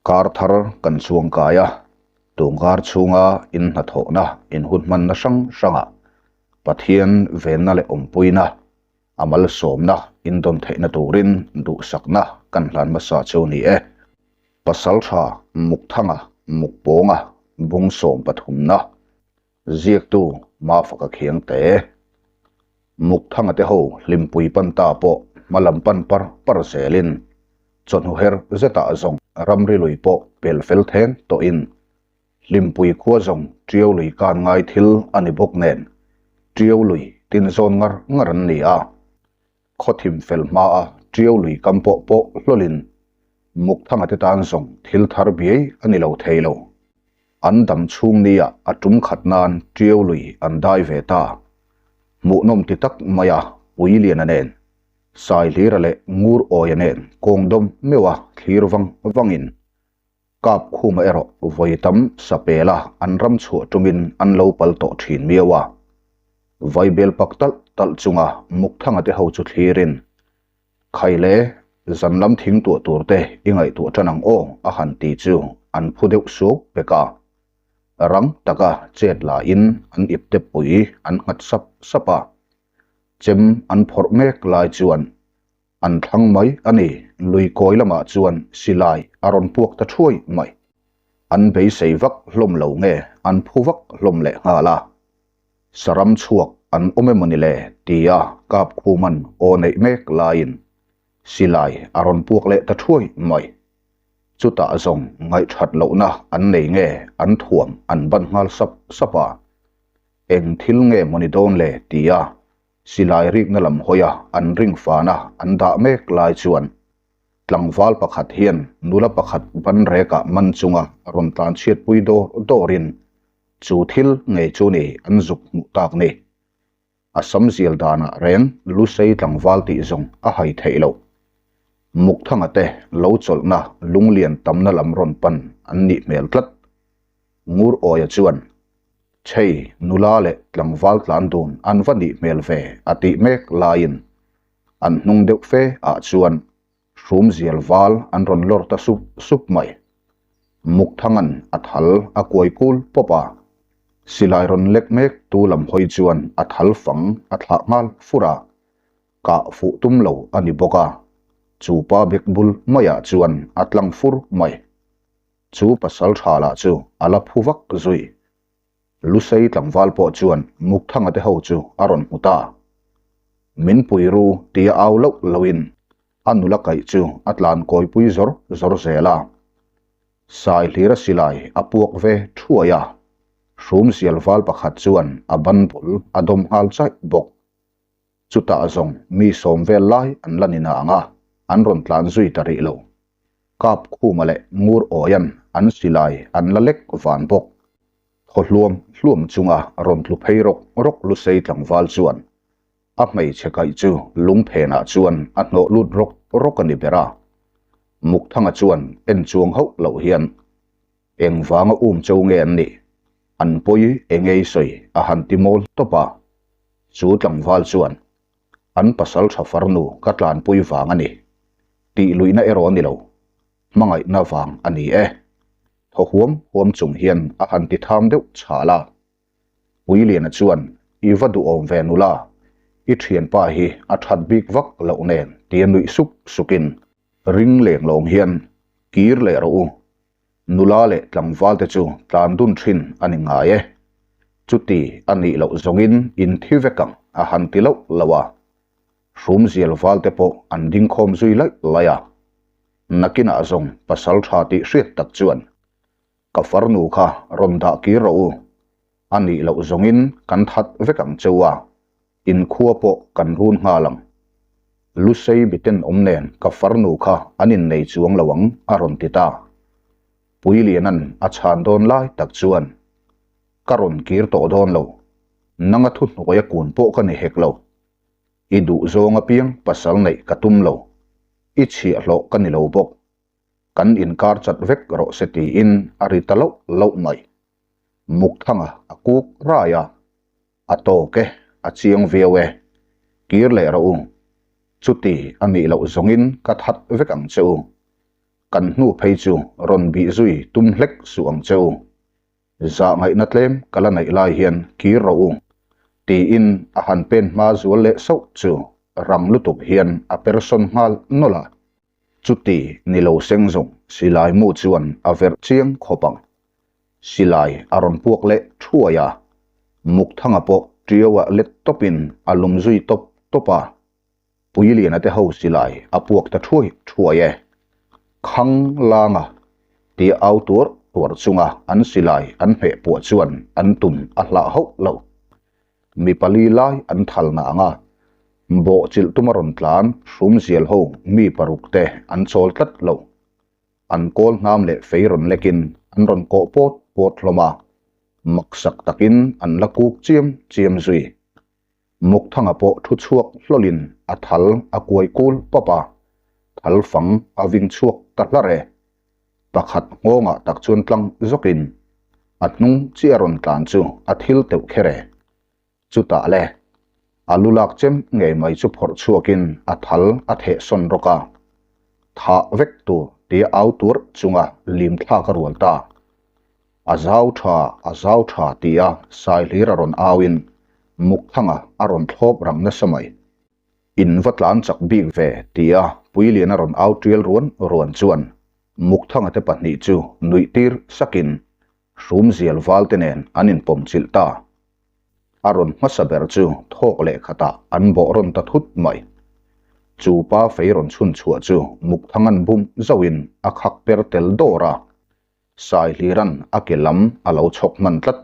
Kar thar kan chuang kai a, tungkar chhunga in hnathawhna, in hun hmanna hrang hrangah Pathian venna leh awmpuina, a malsawmna in dawn theihna turin duhsakna kan hlan hmasa chu ni e. Pasaltha Mukthanga Mukpawnga bung sawm pathumna Ziaktu Mafaka Khiangte Mukthanga te ho hlimpui pan ta pawh hma lam pan par par zelin chawhnu her zetah zawng ramri lui pawh pel fel theng tawhin hlimpui khua zawng Tiau lui kan ngai thil a ni bawk nen Tiau lui tin zawn ngar ngar an ni a. Khawthim fel hmaa Tiau lui kam pawh pawh hlawlin Mukthanga te tan zawng thil thar biai a ni lo thei lo. An dam chhung nia a tum khat nan Tiau lui an dai ve ta. Hmuhnawm ti tak maia Puiliana nen, Saihlira leh Ngur Awia nen kawng dawm meuha thlir vang vangin Kap khuma erawh vawi tam sapela an ram chhuah tumin an lo pal tawh thin miau a. Vaibel pak talh talh chunga Mukthanga te ho chu thlirin, Khaile, zan lam thing tuah tur te i ngaihtuah tan ang aw a han ti chu an phu deuh suau pek a. Rang taka chet lain an ipte pui an nghat sap sap a. Chem an phawrh mek lai chuan An thlang mai a ni, lui kawi lamah chuan silai a rawn puak ta thuai mai. An beisei vak hlawm lo nge an phu vak hlawm leh nghal a. Saram chhuak an awm emaw ni le tia kap khuman aw neih mek laiin silai a rawn puak leh ta thuai mai. Chutah zawng ngaihthat lohna an nei nge an thuam an ban nghal sap sap a. Eng thil nge maw ni dawn le tia Silai rikna lam hawia an ring fana an dah mek lai chuan tlangval pakhat hian nula pakhat ban rekah man chunga rawn tlan chhiatpui dawr dawrin chu thil ngei chu ni an zuk hmuh tak ni. A sam zial danah reng Lusei tlangval tih zawng a hai theih loh. Mukthanga te lo chawlhna lunglian tamna lam rawn pan an nih hmel tlat. Ngur Awia chuan Chhei, nula leh tlangval tlan dun an va nih hmel ve a tih mek laiin an hnung deuh fe ah chuan hrum zial val an rawn lawr ta sup sup mai. Mukthangan a thal a kuai kul pawp a, silai rawn lek mek tu lam hawi chuan a thal fang a thlah nghal fur a, kah fuh tum lo a ni bawk a, chu pa bek bul maiah chuan a tlang fur mai. Chu pasal tha lah chu a la phu vak zui. Lusei tlangval pawh chuan Mukthanga te ho chu a rawn hmu ta. Min pui ru tia au loh loin a nula kaih chu a tlan kawipui zawr zawr zel a. Saihlira silai a puak ve thuai a, hrumzial val pakhat chuan a ban bul a dawm nghal chaih bawk. Chutah zawng mi sawm vel lai an la ni na ang a, an rawn tlan zui ta rih lo. Kap Khuma leh Ngur Awian an silai an la lek van bawk. Thaw hluam hluam chunga rawn tlu phei rawk rawk Lusei tlangval chuan a hmeichhe kaih chu lungphenah chuan a hnawh lut rawk rawk a ni ber a. Mukthanga chuan en chuang hauh loh hian Engvanga um cho nge an nih? An pawi engei sawi a han ti mawl tawp a. Chu tlangval chuan, An pasal tha farnu ka tlanpui vang a ni. Tih luihna erawh a ni lo. Hmangaihna vang a ni e. Thaw huam huam chung hian a han ti tham deuh chhal a. Puiliana chuan, I va duhawm ve nula, i thianpa hi a that bik vak loh nen tia nuih suk sukin ring leng lawng hian, Kir leh rawh u, Nula leh tlangval te chu tlan dun thin a ni ngai e. Chuti a nih loh zawngin in thi vek ang a han ti loh loh a. Hrumzial val te pawh an ding khawm zui laih laih a. Nakinah zawng pasal tha tih hriat tak chuan ka farnu kha rawn dah kir rawh u. A nih loh zawngin kan that vek ang cheu a, inkhua pawh kan run nghal ang. Lusei biten awm nen ka farnu kha an innei chuang lo ang a rawn ti ta. Puilianan a chhan dawn lai tak chuan ka rawn kir tawh dawn lo, nanga thuhnuaia kun pawh ka ni hek lo. I duh zawng apiang pasal neih ka tum lo, i chhiahhlawh ka ni lo bawk. Kan inkar chat vek rawh se tiin a ri ta loh loh mai. Mukthanga a kuk rai a. A tawk e, a chiang viau e. Kir leh rawh u. Chuti a nih loh zawngin ka that vek ang che u. Kan hnu phei chu rawn bih zui tum hlek suh ang che u. Zah ngaihna tlem ka la neih lai hian kir rawh u, tiin a han pen hma zual leh sauh chu rang lutuk hian a persawn nghal nawlh a. Chuti ni lo seng zawng silai mu chuan a verh chiang khawp ang. Silai a rawn puak leh thuai a, Mukthanga pawh tiauah let tawpin a lum zui tawp tawp a. Puiliana te ho silai a puak ta thuai thuai e. Khang langa tia au tuar tuar chunga an silai an hmeh puah chuan an tum a hlah hauh lo. Mi pali lai an thal na anga bawhchilh tuma rawn tlan hrumzial ho mi paruk te an chawl tlat lo. An kawl hnam leh fei rawn lekin an rawn kawh pawt pawt hlawm a, maksak takin an la kuk chiam chiam zui. Mukthanga pawh thu chhuak hlawlin a thal a kuai kul pap a, thal fang a ving chhuak ta hlar e. Pakhat nghawngah tak chuan tlang zawkin a hnung chi a rawn tlan chu a thil teuh kher e. Chutah le, a lu lak chem ngei mai chu phawrh chhuakin a thal a theh sawn rawk a. Thah vek tur tia au tuarh chunga lim thlak a rual ta. A zau tha, a zau tha tia Saihlir a rawn auin Mukthanga a rawn thlawp rang nasa mai. In va tlan chak bik ve tia Puilian a rawn au tial ruan ruan chuan Mukthanga te pahnih chu nuih tir sakin Hrumzial val te nen an inpawm chilh ta. A rawn hmasa ber chu thawk leh khatah an bawh rawn ta thut mai. Chu pa fei rawn chhun chhuah chu Mukthanga'n bum zauhin a khak per tel dawr a. Saihliran a ke lam a lo chhawk hman tlat.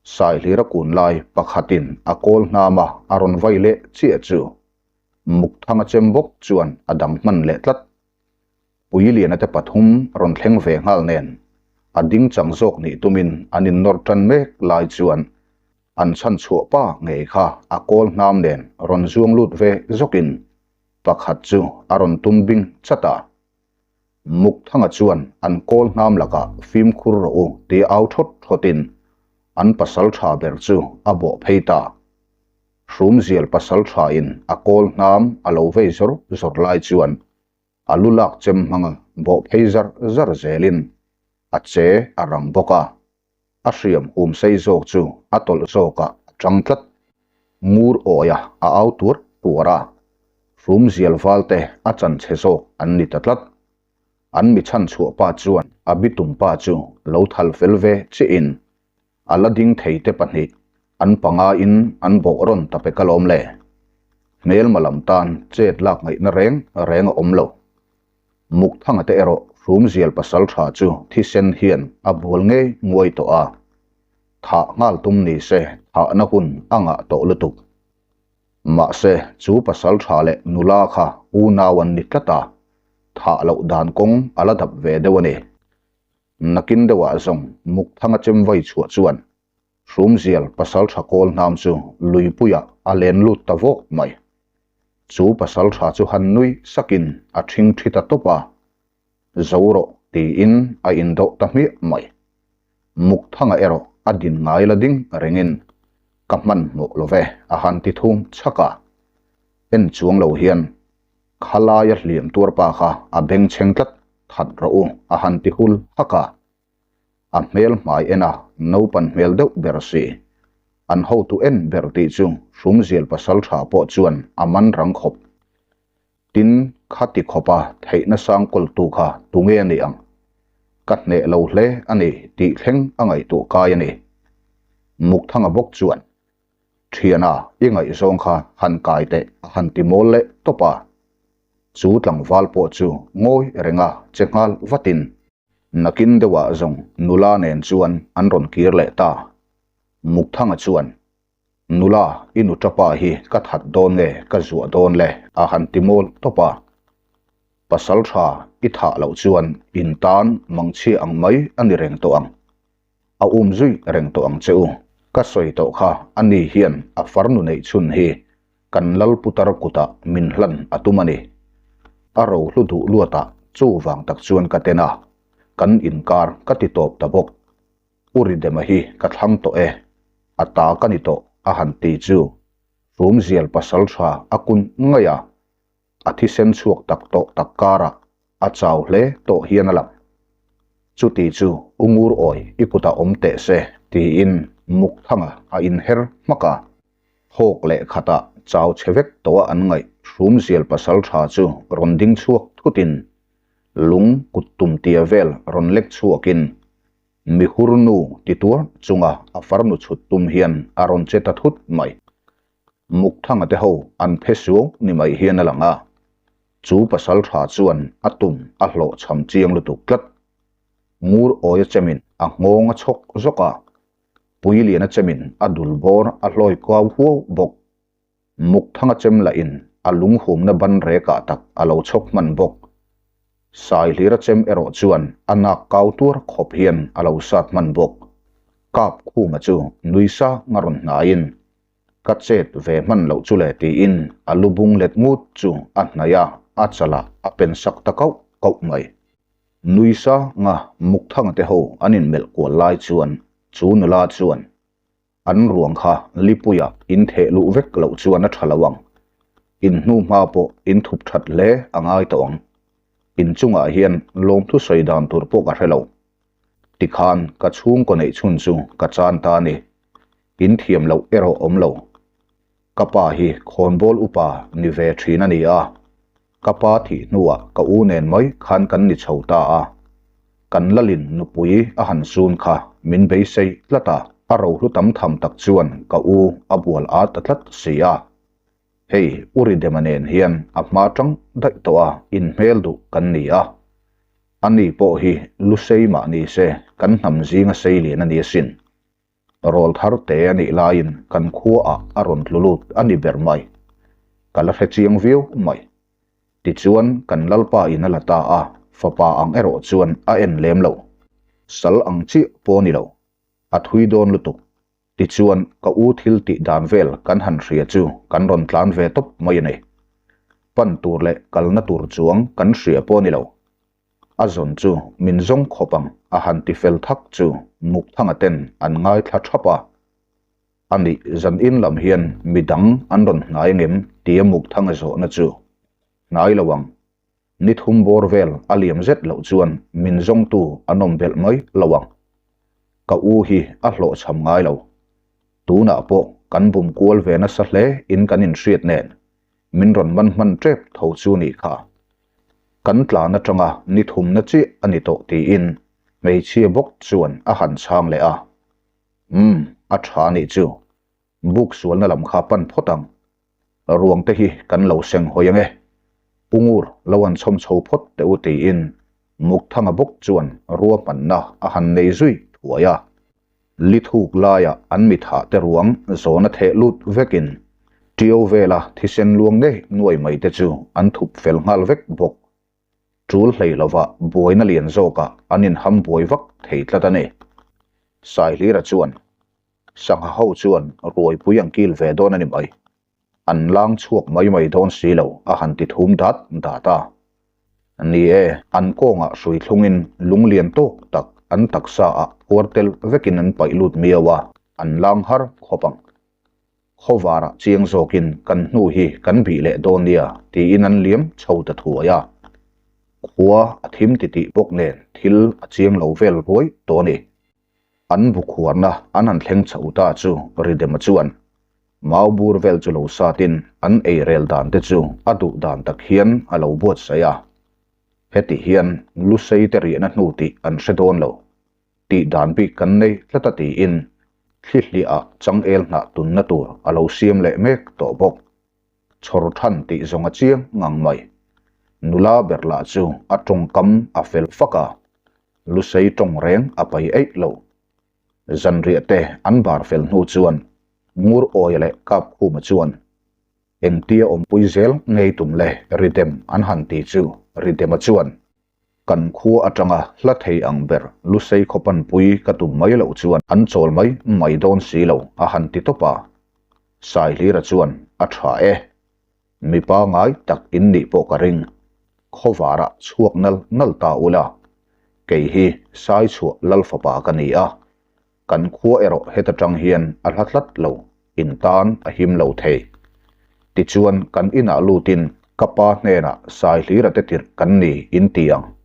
Saihlira kun lai pakhatin a kawl hnam a a rawn vai leh chiah chu Mukthanga chem bawk chuan a dang hman leh tlat. Puiliana te pathum rawn thleng ve nghal nen a ding chang zawk nih tumin an innawr tan mek lai chuan an chhan chhuah pa ngei kha a kawl hnam nen rawn zuang lut ve zawkin pakhat chu a rawn tum bing chat a. Mukthanga chuan an kawl hnam lakah fimkhur rawh u tia au thawt thawtin an pasal tha ber chu a bawh phei ta. Hrumzial pasal thain a kawl hnam a lo vei zawr zawr lai chuan a lu lak chem hmanga bawh phei zar zar zelin a che a rang bawk a. A hriam hum sei zawk chu a tawlh zawkah a tang tlat. Ngur awia a au tuar tuar a, hrumzial valte a chan chhe zawk an ni ta tlat. An mi chhan chhuah pa chuan a bitum pa chu lo thal fel ve chiahin a la ding thei te pahnih an panga in an bawh rawn ta pek alawm le. Hmelma lam tan chet lak ngaihna reng reng a awm lo. Mukthanga te erawh hrumzial pasal tha chu thisen hian a bual ngei nguai tawh a, thah nghal tum ni se thahna hun a ngah tawh lutuk. Mahse chu pasal tha leh nula kha unau an ni tlat a, thah loh dan kawng a la dap ve deuh a ni. Nakin deuhah zawng Mukthanga chem vai chhuah chuan Hrumzial pasal tha kawl hnam chu luipuiah a len lut ta vawk mai. Chu pasal tha chu han nui sakin a ṭhing ṭhi ta tawp a, Zo rawh tiin a indawh ta hmiah mai. Mukthanga erawh a din ngai la ding rengin ka hmanhmawh lo ve a han ti thum chhak a. En chuang lo hian khalaia hliam tuar pa kha a bengchheng tlat that rawh u a han ti hul hak a. A hmel hmai en a, naupan hmel deuh ber si. An hotu en ber tih chu Hrumzial pasal tha pawh chuan a man rang khawp. Tin, khati khawpa theihna sang kawltu kha tunge a nih ang? Ka hneh lo hle a ni tih thleng a ngaihtuah kai a ni. Mukthanga bawk chuan, Thiana, i ngaihzawng kha han kai teh a han ti mawl leh tawp a. Chu tlangval pawh chu ngawi renga che nghal vatin, Nakin deuhah zawng nula nen chuan an rawn kir leh ta. Mukthanga chuan, Nula, i nuṭapa hi ka that dawn nge ka zuah dawn le? a han ti mawl tawp a. Pasal tha i thah loh chuan in tan mangchhia ang mai a ni reng tawh ang. A um zui reng tawh ang che u. Ka sawi tawh kha ani hian a farnu neih chhun hi kan lal putar kutah min hlan a tum a ni. A rohlu duh luatah chu vang tak chuan ka ten a, kan inkar ka ti tawp ta bawk. U Ridema hi ka thlang tawh e, a ta ka ni tawh a han ti chu Hrumzial pasal tha a kun ngaih a, a thisen chhuak tak tawh tak karah. A chau hle tawh hian a lang. Chuti chu u ngur awi i kutah awm teh se tiin Mukthanga a inher hmak a. Hawk leh khatah chau chhe vek tawha an ngaih Hrumzial pasal tha chu rawn ding chhuak thutin lung kut tum tia vel rawn lek chhuakin mihur nu ti tuar chunga a farnu chhut tum hian a rawn che ta thut mai. Mukthanga te ho an phe suau ni mai hian a lang a, chu pasal tha chuan a tum a hlawhchham chiang lutuk tlat. Ngur awia chemin a nghawng a chhawk zawk a, Puiliana chemin a dul bawr a hlawi kau huau bawk. Mukthanga chem lahin a lunghumna ban rekah tak a lo chhawk hman bawk. Saihlira chem erawh chuan a nak kau tuar khawp hian a lo sat hman bawk. Kap Khuma chu nui sang a rawn hnaiin, Ka chet ve hman loh chu le tiin a lu bung let ngut chu a hnaih a, a chalah a pen sak ta kauh kauh mai. Nui sanga Mukthanga te ho an inmelh kual lai chuan chu nula chuan an ruang kha lipuia in theh luh vek loh chuan a tha lo ang. In hnu hma pawh in thup that hle a ngai tawh ang. In chungah hian lawmthu sawi dan tur pawh ka hre lo. Tikhan ka chhungkaw neih chhun chu ka chan ta a ni. In thiam loh erawh awm lo. Ka pa hi khawnbawl upa ni ve thin a ni a, ka pa thih hnuah ka u nen mai khan kan ni chho ta a. Kan lalin nupui a han sun kha min beisei tlat a, a rohlu tam tham tak chuan ka u a bual at ta tlat si a. Hei Uridema nen hian a hma tang daih tawh a inhmel duh kan ni a. Ani pawh hi lusei mah ni se kan hnam zinga sei lian a ni asin. Rawl thar te a nih laiin kan khuaah a rawn tlu lut a ni ber mai. Ka la hre chiang viau mai. Tichuan kan Lalpa in a la ta a, fapa ang erawh chuan a en lem lo. Sal ang chiah pawh a ni lo. A thui dawn lutuk. Tichuan ka u thil tih dan vel kan han hria chu kan rawn tlan ve tawp mai a ni. Pan tur leh kalna tur chuang kan hria pawh a ni lo. A zawn chu min zawng khawp ang a han ti fel thak chu Mukthanga ten an ngaithla thap a. A nih zan in lam hian mi dang an rawn hnai ngem tia Mukthanga zawhna chu hnai lo ang. Ni thum bawr vel a liam zet loh chuan min zawngtu an awm belh mai lo ang. Ka u hi a hlawhchham ngai lo. Tunah pawh kan bum kual ve nasa hle in kan inhriat nen min rawn man hman tep tho chu nih kha. Kan tlan atanga ni thumna chiah a ni tawh tiin hmeichhia bawk chuan a han chhang leh a. Umm, a tha nih chu. Buk sualna lam kha pan phawt ang. Ruang te hi kan lo seng hawi ange. Pu Ngur lo an chhawm chho phawt teh u tiin Mukthanga bawk chuan ruahmanna a han nei zui thuai a. Li thuk laia an mitha te ruang zawna theh lut vekin Ṭio vela thisen luang ngei nuai mai te chu an thup fel nghal vek bawk. Ṭul hlei lova buaina lian zawkah an inham buai vak thei tlat a ni. Saihlira chuan Sangha ho chuan ruaipui an kil ve dawn a ni mai. An lang chhuak mai mai dawn si lo a han ti thum dat dat a. Ni e, an kawngah hrui thlungin lung lian tawk tak an taksa ah puar tel vekin an paih lut miau a, an lang har khawp ang. Khawvarah chiang zawkin kan hnu hi kan bih leh dawn nia tiin an liam chho ta thuai a. Khua a thim titih bawk nen thil a chiang lo vel ruai tawh a ni. An bu khuarna an han thleng chho ta chu Ridema chuan mau bur vel chu lo satin an ei rel dan te chu a duh dan tak hian a lo buatsaih a. Heti hian Lusei te riahna hnu tih an hre dawn lo. Tih dan bik kan nei tlat a tiin thli hliah changel hnah tunna tur a lo siam leh mek tawh bawk. Chhawr than tih zawng a chiang ngang mai. Nula ber lah chu a tawngkam a fel fak a, Lusei tawng reng a pai eih lo. Zanriah te an bar fel hnu chuan Ngur Awia leh Kapkhuma chuan engtia awmpui zel ngei tum le Ridem an han ti chu Ridema chuan Kan khua atanga hla thei ang ber Lusei khawpanpui ka tum mai loh chuan an chawl mai mai dawn si lo a han ti tawp a. Saihlira chuan a tha e. Mipa ngai tak in nih pawh ka ring. Khawvarah chhuak nal nal ta ula. Kei hi Saichhuah Lalfapa ka ni a. Kan khua erawh heta tang hian a hla tlat lo, in tan a him lo thei. Tichuan kan inah lutin. Ka pa hnenah Saihlira te tirh kan ni in ti ang.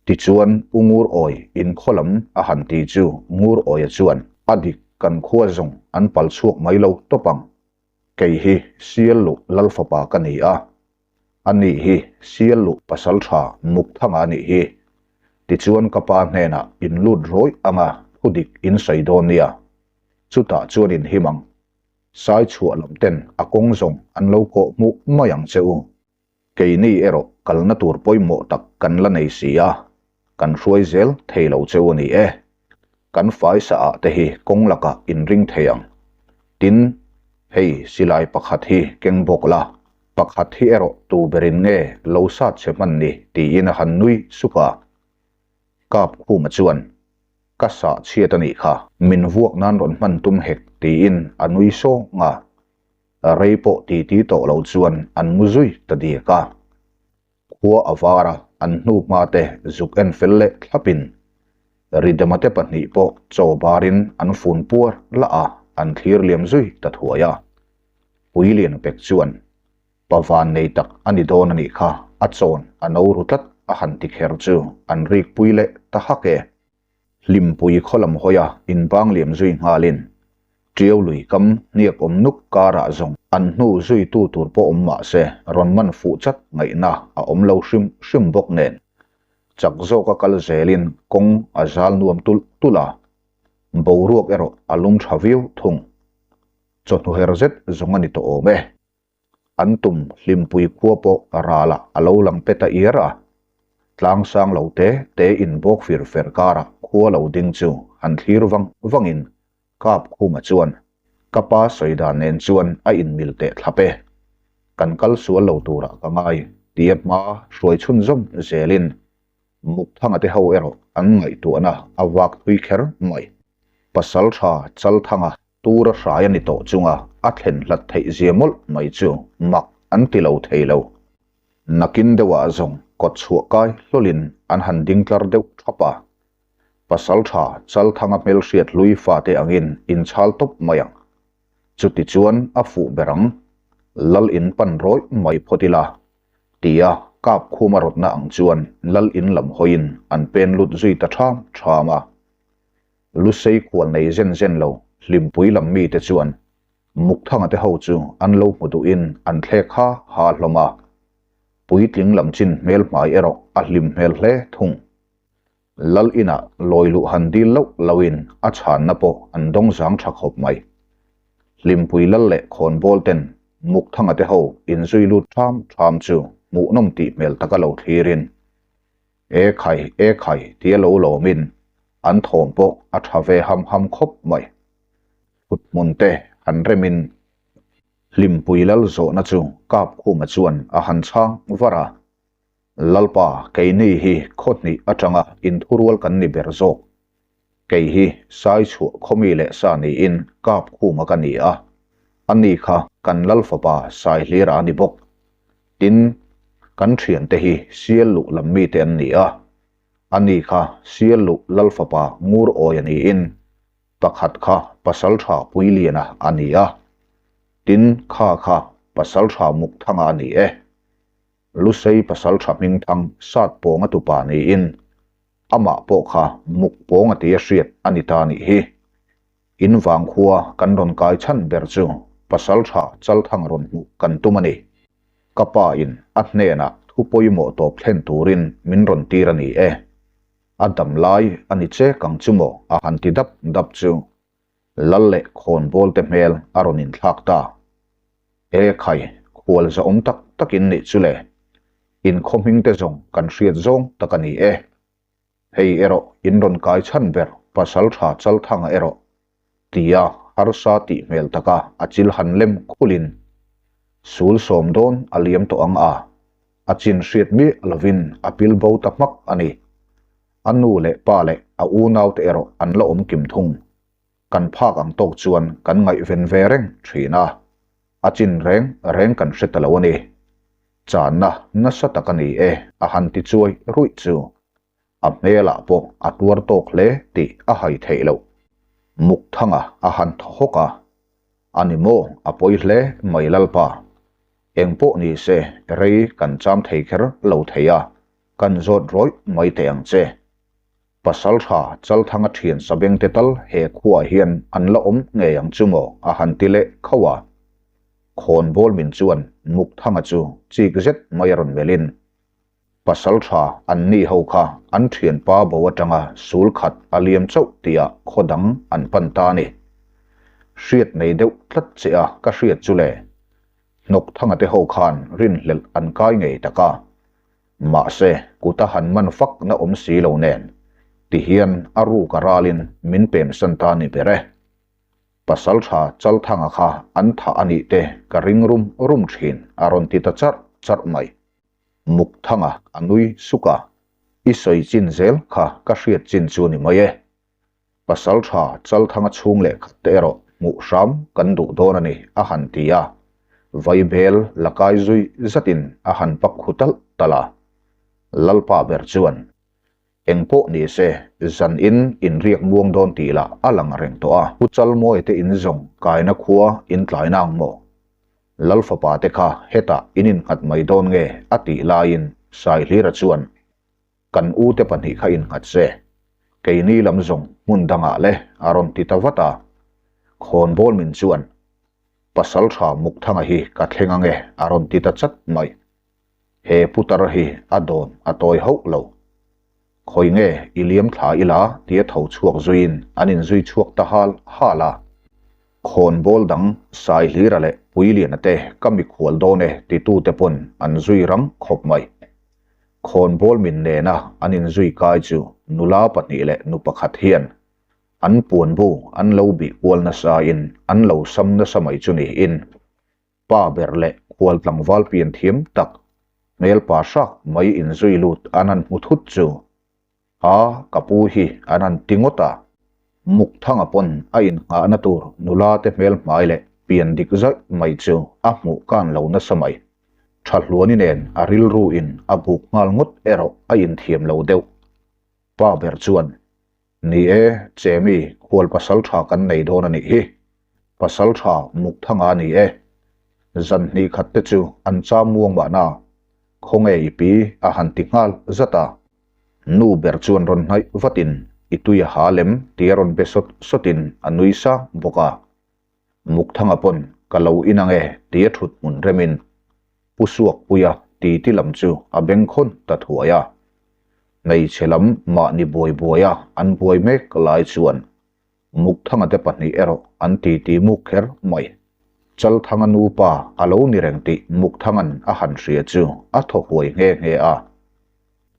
Tichuan U Ngur Awi in khaw lam a han ti chu Ngur Awia chuan a dik kan khua zawng an pal chhuak mai lo tawp ang. Kei hi Sialluh Lalfapa ka ni a, a ni hi Sialluh Pasaltha Mukthanga a nih hi. Tichuan ka pa hnenah in lut rawih anga thudik in sawi dawn nia. Chutah chuan in him ang. Sai chhuah lam ten a kawng zawng an lo kawh hmuh mai ang che u. Keini erawh kalna tur pawimawh tak kan la nei si a, kan hruai zel thei lo che u a ni e. Kan faisa ah te hi kawng lakah in ring thei ang. Tin, hei silai pakhat hi keng bawk la, pakhat hi erawh tu berin nge lo sat che hman ni tiin a han nui suk a. Kap Khuma chuan, Ka sah chhiat a nih kha, min vuak nan rawn hman tum hek tiin a nui sawng a. Rei pawh ti ti tawh lo chuan an mu zui ta diak a. Khua a var a, an hnu hma te zuk en fel leh thlapin Ridema te pahnih pawh chaw barin an fun puar lah a, an thlir liam zui ta thuai a. Puilian pek chuan Pa van nei tak a ni dawn a nih kha, a chawn a no ru tlat a han ti kher chu an rik pui leh ta hak e. Hlimpui khaw lam hawi a inbang liam zui nghalin Tiau lui kam hniak awm nuk karah zawng an hnu zui tu tur pawh awm mah se rawn man fuh chat ngaihna a awm lo hrim hrim bawk nen chak zawka kal zelin kawng a zal nuam tulh tulh a, boruak erawh a lum tha viau thung. Chawhnu her zet zawng a ni tawh awm e. An tum hlimpui khua pawh ralah a lo lang pe ta iar a, tlang sang lo te te in bawk fir fer karah khua lo ding chu han thlir vang vangin Kap Khuma chuan, Ka pa sawi dan nen chuan a inmil teh thlap e, kan kal sual lo turah ka ngai, tia hma hruai chhunzawm zelin Mukthanga te ho erawh an ngaihtuahna a vak thui kher mai. Pasaltha Chalthanga Tura hrai a ni tawh chunga a thlen hlat theih zia mawlh mai chu mak an ti lo thei lo. Nakin deuhah zawng kawt chhuah kai hlawlin an han ding tlar deuh thap a. Pasaltha Chalthanga hmelhriat hlui fate angin inchhal tawp mai ang. Chuti chuan a fuh ber ang. Lal in pan rawih mai phawt ila tia kap khuma rawtna ang chuan lal in lam hawiin an pen lut zui ta ṭham ṭham a. Lusei khual nei zen zen lo hlimpui lam mite chuan Mukthanga te ho chu an lo hmu duhin an thlek ha ha hlawm a, puitling lam chin hmel hmai erawh a hlim hmel hle thung. Lal inah lawi luh han dil loh loin a chhanna pawh an dawng zang tha khawp mai. Hlimpui lal leh khawnbawl ten Mukthanga te ho inzui lut ṭham ṭham chu hmuhnawm tih hmel taka lo thlirin E khai, e khai tia lo lawmin an thawm pawh a tha ve ham ham khawp mai. Kut hmun te han remin Hlimpui lal zawhna chu Kapkhuma chuan a han chhang var a, Lalpa keini hi khaw hnih atanga inthurual kan ni ber zawk. Kei hi Sai chhuah khawmi leh sa niin Kapkhuma ka ni a, ani kha kan lal fapa Saihlira a ni bawk. Tin, kan thiante hi Sial luh lam mite an ni a, ani kha Sial luh lal fapa Ngur Awia niin pakhat kha Pasaltha Puiliana a ni a, tin kha kha Pasaltha Mukthanga a ni e. Lusei Pasaltha hmingthang Satpawnga tupa niin Amah pawh kha muk pawng a tia hriat a ni ta nih hi. In vang khua kan rawn kai chhan ber chu pasal tha Chalthang rawn hmuh kan tum a ni. Ka pa in a hnenah thu pawimawh tawp thlen turin min rawn tir a ni e. A dam lai a ni che kang chu maw a han ti dap dap chu. Lal leh khawnbawl te hmel a rawn inthlak ta. E khai, khual zahawm tak tak in nih chu le. In khaw hming te zawng kan hriat zawng tak a ni e. Hei erawh in rawn kai chhan ber pasal tha Chalthanga erawh tia harsa tih hmel taka a chil han lem khulhin sul sawm dawn a liam tawh ang a, a chin hriat miah lovin a pil bo ta hmak a ni. A nu leh pa leh a unaute erawh an la awm kim thung. Kan phak ang tawk chuan kan ngaihven ve reng thin a, a chin reng reng kan hre ta lo a ni. Channa nasa tak a ni e a han ti chuai ruih chu. A hmelah pawh a tuar tawk hle tih a hai theih loh. Mukthanga a han thaw hawk a, A ni maw, a pawi hle mai Lalpa. Engpawh ni se rei kan cham thei kher lo thei a, kan zawt rawih mai teh ang che. Pasaltha Chalthanga thian sabengte tal he khuaah hian an la awm ngei ang chu maw a han ti leh khauh a. Khawnbawl min chuan Mukthanga chu chik zet mai a rawn melhin, Pasaltha an ni ho kha an thianpa bo atanga sul khat a liam chauh tihah khaw dang an pan ta a ni. Hriat nei deuh tlat che a ka hriat chu le. Hnawkthanga te ho khan rinhlelh an kai ngei tak a. Mahse, kuta han man fak na awm si lo nen, tihian a ruk a ralin min pemsan ta ni ber e. Pasaltha Chalthanga kha an thah a nih te ka ring rum rum thin a rawn ti ta charh charh mai. Mukthanga a nui suk a, I sawi chin zel kha ka hriat chin chu ni mai e. Pasaltha Chalthanga chhung leh khat te erawh hmuh hram kan duh dawn a ni a han ti a, Vaibel la kai zui zatin a han pak khu talh talh a. Lalpa ber chuan, Engpawh ni se, zan in inriak muang dawn tih lah a lang reng tawh a. Pu Chalmawi te in zawng kaina khua in tlai nang maw? Lal fapa te kha hetah in innghat mai dawn nge a tih laiin Saihlira chuan, Kan ute pahnih kha innghat se, keini lam zawng hmun dangah le a rawn ti ta vat a. Khawnbawl min chuan, Pasal tha Mukthanga hi ka thleng ange a rawn ti ta chat mai. He putar hi a dawn a tawi hauh lo. Khawi nge i liam thla ila tia tho chhuak zuiin an inzui chhuak ta hal hal a. Khawnbawl dang Saihlira leh Puiliana te ka mikhual dawn e titute pawn an zui rang khawp mai. Khawnbawl min nena an inzui kai chu nula pahnih leh nu pakhat hian an puanbu an lo bih kual nasain an lo sam nasa mai chu niin pa ber leh khual tlangval pian thiam tak hmelpa hrak mai inzui lut an han hmu thut chu A, ka pu hi an han ti ngawt a. Mukthanga pawn a innghahna tur nula te hmel hmai leh pian dik zaih mai chu a hmuh kan lo nasa mai. Thahluani nen a rilru in a buk nghal ngawt erawh a inthiam lo deuh. Pa ber chuan, Ni e, Chemi, khual pasal tha kan nei dawn a nih hi. Pasal tha Mukthanga a ni e. Zan hnih khat te chu an cham muang mahna. Khawnge i pi a han ti nghal zat a. Nu ber chuan rawn hnaih vatin i tui a ha lem tia rawn be sawt sawtin a nui sang bawk a. Mukthanga pawn ka lo in ange tia thut hmun remin Pu Suakpuia titi lam chu a bengkhawn ta thuai a. Hmeichhe lam mahni buai buaia an buai mek lai chuan Mukthanga te pahnih erawh an titi muk kher mai. Chalthanga nupa a lo ni reng tih Mukthanga'n a han hria chu a thaw huai nghe nghe a.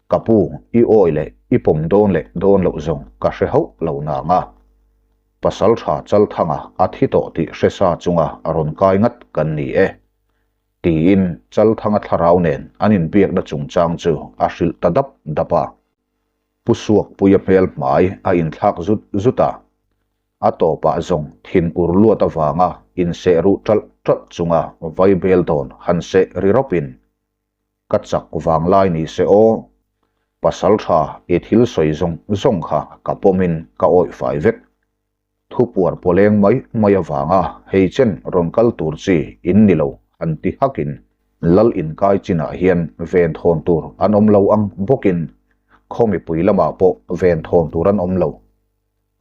Ka pu, i awi leh i pawm dawn leh dawn loh zawng ka hre hauh lo nang a. Pasaltha Chalthanga a thi tawh tih hre sa chunga rawn kai ngat kan ni e. Tiin Chalthanga thlarau nen an inbiakna chungchang chu a hrilh ta dap dap a. Pu Suakpuia hmel hmai a inthlak zut zut a, a tawpah zawng thin ur luat avanga inseh ruh ṭalh ṭalh chunga vaibel dawn han seh ri rawpin, Ka chak vang lai ni se aw, pasal ṭha i thil sawi zawng zawng kha ka pawmin ka awih fai vek. Thu puar pawleng mai mai avanga hei chen rawn kal tur chi in ni lo han ti hakin lal inkai chinah hian ven thawn tur an awm lo ang bawkin khaw mipui lamah pawh ven thawn tur an awm lo.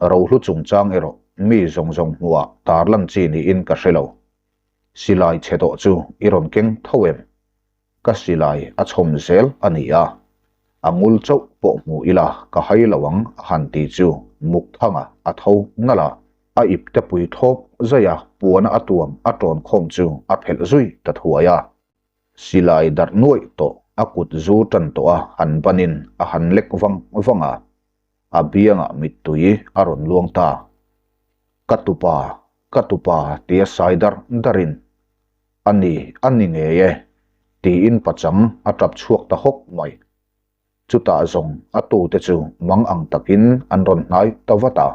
Rohlu chungchang erawh mi zawng zawng hmuhah tarlan chi niin ka hre lo. Silai chhe tawh chu i rawn keng tho em? Ka silai a chhawm zel a ni a, a ngul chauh pawh hmu ila ka hai lo ang a han ti chu Mukthanga a tho nalh a, a ip te pui thlawp zaih a puana a tuam a tawn khawm chu a phelh zui ta thuai a. Silai darh nuaih tawh a kut zu tan tawh a han banin a han lek vang vang a, a biangah mittui a rawn luang ta. Ka tupa, ka tupa tia sai darh darhin A ni, a ni ngei e, tiin pachang a tap chhuak ta hawk mai. Chutah zawng a tute chu mang ang takin an rawn hnai ta vat a.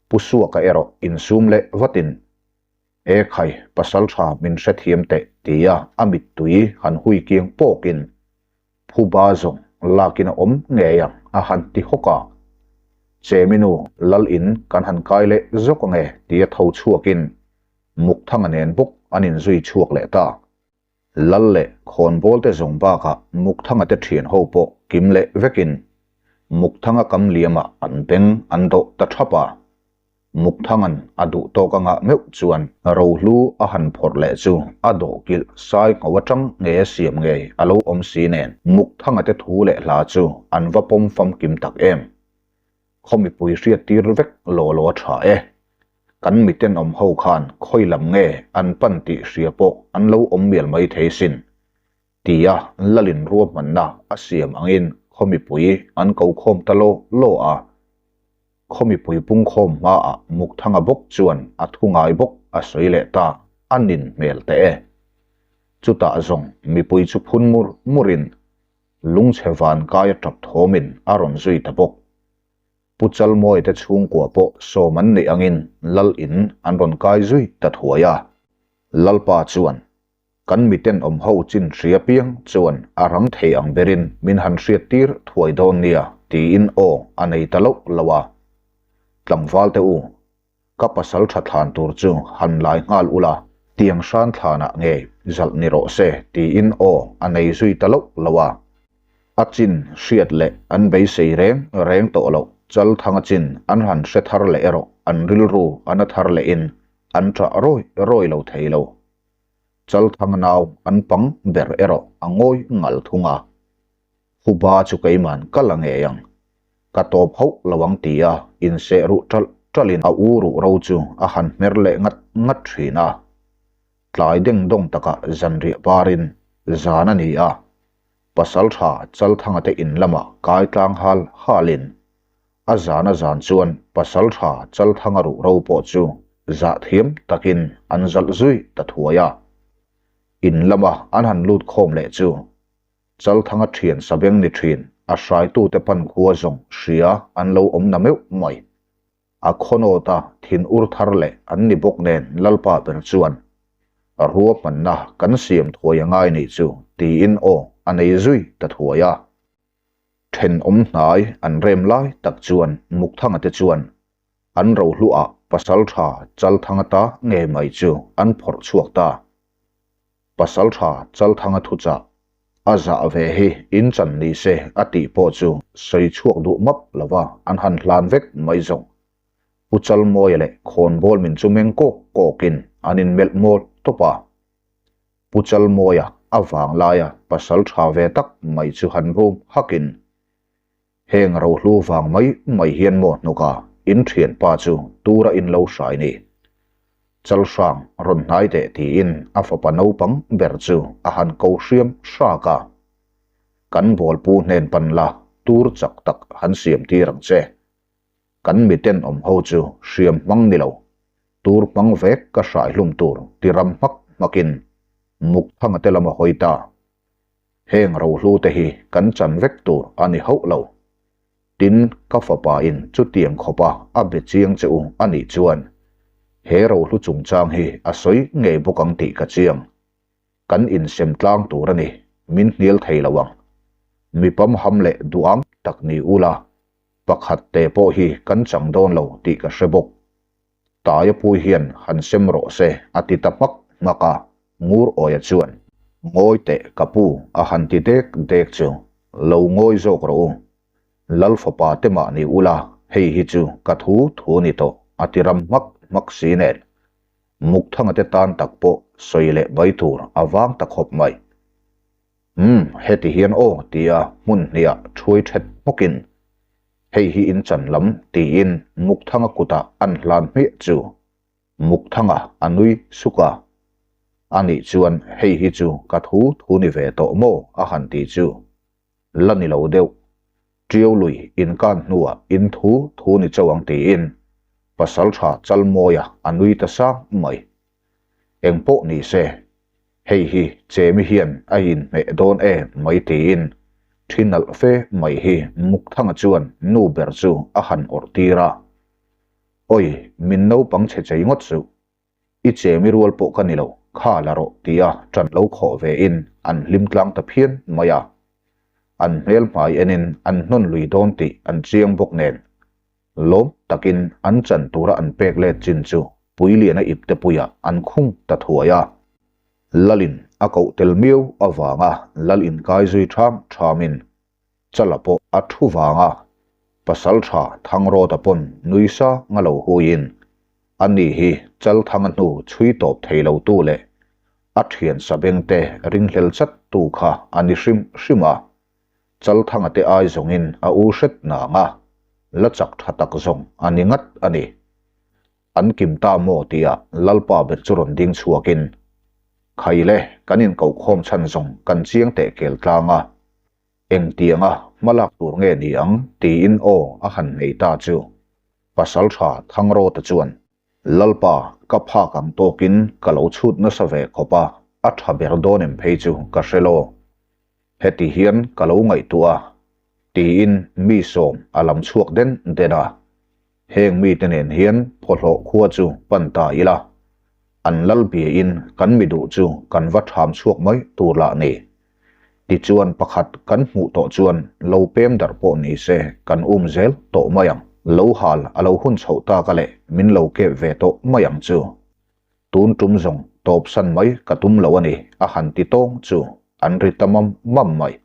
Pu Suaka erawh insum leh vatin, E khai, pasal tha min hrethiam teh, tia a mittui han hui kiang pawkin, Phuba zawng lakin a awm ngei ang, a han ti hawk a. Cheminu, lal in kan han kai leh zawk ange, tia tho chhuakin, Mukthanga nen bawk an inzui chhuak leh ta. Lal leh khawnbawl te zawng bakah Mukthanga te thian ho pawh kim leh vekin Mukthanga kam liamah an beng an dawh ta thap a. Mukthangan a duh tawk anga meuh chuan rohlu a han phawrh leh chu a dawhkilh sai ngho atang nge a siam ngei a lo awm si nen Mukthanga te thu leh hla chu an va pawm famkim tak em. Khaw mipui hriat tir vek law law a tha e. Kan mitenawm ho khan khawi lam nge an pan tih hria pawh an lo awm mial mai thei sin. Tia Lalin ruahmanna a siam angin khaw mipui an ko khawm ta law law a. Khaw mipui pungkhawm hmaah Mukthanga bawk chuan a thu ngai bawk a sawi leh ta a nin hmel teh e. Chutah zawng mipui chu phun mur murin lungchhe van kai a tap thawmin a rawn zui ta bawk. Pu Chalmawia te chhungkua pawh sawm an neih angin Lal in an rawn kai zui ta thuai a. Lalpa chuan Kan miten awm ho chin hria piang chuan a rang thei ang berin min han hriat tir thuai dawn nia tiin aw a nei ta loh lo a. Tlangval te u, ka pasal tha thlan tur chu han lai nghal ula, tiang hran thlanah ngei zalh ni rawh se tiin aw a nei zui ta loh lo a. A chin hriat leh an beisei reng reng tawh loh Chalthanga chin an han hre thar leh erawh an rilru a na thar lehin an ṭah rawi rawi lo thei lo. Chalthang nau an pang ber erawh a ngawi ngal thung a. Huba chu keiman ka la ngei ang. Ka tawp hauh lo ang ti a inseh ruh ṭalh ṭalhin a u ruh ro chu a han hmer leh ngat ngat ṭhin a. Tlai deng dawng takah zanriah barin zan a ni a. Pasalṭha Chalthanga te in lamah kai tlang hal halin A zan a zan chuan pasalṭha Chalthanga ruh ro pawh chu zah thiam takin an zalh zui ta thuai a. In lama an han lut khawm leh chu Chalthanga ṭhian sabeng ni ṭhin a hraitute pan khua zawng hria an lo awm na meuh mai. A khawnawta thin ur thar leh an ni bawk nen Lalpa ber chuan ruahmanna kan siam thuai a ngai nih chu tiin aw a nei zui ta thuai a. Thenawm hnai an rem lai tak chuan Mukthanga te chuan an rohluah pasaltha Chalthanga ta ngei mai chu an phawrh chhuak ta. Pasaltha Chalthanga thuchah a zah ve hi in chan ni se a tih pawh chu sawi chhuak duh map lova an han hlan vek mai zawng. Pu Chalmawia leh Khawnbawl min chu meng kawk kawkin an inmelh mawl tawp a. Pu Chalmawia a vanglaia pasal tha ve tak mai chu han rum hakin, Heng rohlu vang mai mai hian maw hnuka in thianpa chu tura in lo hrai ni. Chalhrang rawn hnai teh tiin a fapa naupang ber chu a han ko hriam hrak a. Kan bawlpu hnen pan la tur chak tak han siam tir ang che. Kan miten awm ho chu hriam hmang ni lo, tur hmang vek ka hrai hlum tur ti ram hmak hmakin Mukthanga te lam a hawi ta. Heng rohlu te hi kan chan vek tur a ni hauh lo. Tin, ka fapa in chutiang khawpa a be chiang che u a nih chuan he rohlu chungchang hi a sawi ngei bawk ang tih ka chiang. Kan insem tlang tur a ni, min hnial thei lo ang. Mi pamham leh duham tak ni ula, Pakhat te pawh hi kan chang dawn lo tih ka hre bawk. Taia pui hian han sem rawh se a ti ta hmak hmak a, Ngur Awia chuan, Ngawi teh ka pu a han ti dek dek chu, lo ngawi zawk rawh u. Lal fapa te mah ni ula, hei hi chu ka thu thu a ni tawh a ti ram hmak hmak si nen. Mukthanga te tan tak pawh sawi leh mai tur a vang ta khawp mai. Umm, heti hian aw tia hmun hniah ṭhuai ṭhet hmawkin, Hei hi in chan lam tiin Mukthanga kutah an hlan hmiah chu Mukthanga a nui suk a. Anih chuan hei hi chu ka thu thu ni ve tawh maw a han ti chu la ni lo deuh. Ṭiau lui inkan hnuah in thu thu ni chauh ang tiin Pasalṭha Chalmawia a nui ta sang mai. Engpawh ni se, hei hi Chemi hian a inhmeh dawn e mai tiin thi nalh fe mai hi Mukthanga chuan nu ber chu a han awrh tir a. Oi, min naupang chhe chei ngawt suh. I Chemi rual pawh ka ni lo, kha la rawh tia ṭan lo khawh ve in an hlim tlang ta phian mai a. An hmel hmai enin an hnawn lui dawn tih an chiang bawk nen Lawm takin an chan tura an pek let chin chu Puiliana ipte puiah an khung ta thuai a. Lalin a koh tel miau avanga lal inkai zui ṭham ṭhamin Chala pawh a thu vanga pasalṭha Thangrawta pawn nuisa nga lo huiin ani hi Chalthanga hnu chhui tawp thei lo tu leh a ṭhian sabengte ringhlel chat tu kha a ni hrim hrim a. Chalthanga te ai zawngin a u hret nang a, la chak tha tak zawng a ni ngat a ni. An kim ta maw tia Lalpa ber chu rawn ding chhuakin, Khaile, kan inkohkhawm chhan zawng kan chiang teh kel tlang a, engtianga hmalak tur nge ni ang tiin aw a han nei ta chu. Pasaltha Thangrawta chuan, Lalpa, ka phak ang tawkin ka lo chhut nasa ve khawp a, a tha ber dawn em phei chu ka hre lo. Heti hian ka lo ngaihtuah a, tiin mi sawm a lam chhuak den den a. Heng mite nen hian phawhlawh khua chu pan ta ila, an lal biain kan mi duh chu kan va ṭham chhuak mai tur lah ni. Tichuan pakhat kan hmuh tawh chuan lo pem darh pawh ni se kan um zel tawh mai ang. Lo hal a lo hun chhoh tak a leh min lo kep ve tawh mai ang chu. Tun tum zawng tawp san mai ka tum lo a ni a han ti tawng chu an ri ta mam mam mai.